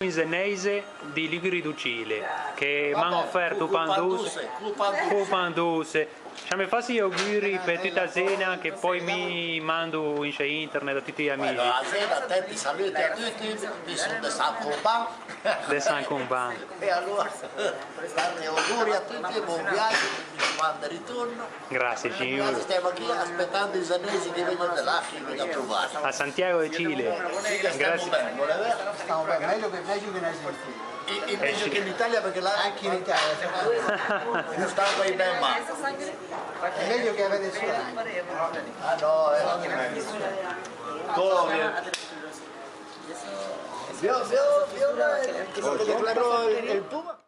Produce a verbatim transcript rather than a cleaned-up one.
In Zeneise di Liguri do Cile, che m'han oferto pan doce. Pan doce, co pan doce. Co pan doce. Ciammo, fasso i auguri pe tutta a zena, che poi mi mando in sce internet a tutti i amici. Bueno, a zena, tanti saluti a tutti, mi son de San Comban. De San Comban. E alora, tanti auguri a tutti, bon viaggio, mi mando ritorno. Grazie, signor. Stemo chì aspetando i zenesi che vegno de là, che vegno a trovarli. A Santiago de Chile. Sì, che stemo ben, volete? Stemo ben, meglio che, meglio che in Argentina. E, e meglio che in Italia, perché là anche in Italia, sì. No stemo ben, ma è meglio che a Venezuela. Ah, no, eh. Come? Vio, vio, vio, eh, che declarò il, il Puma.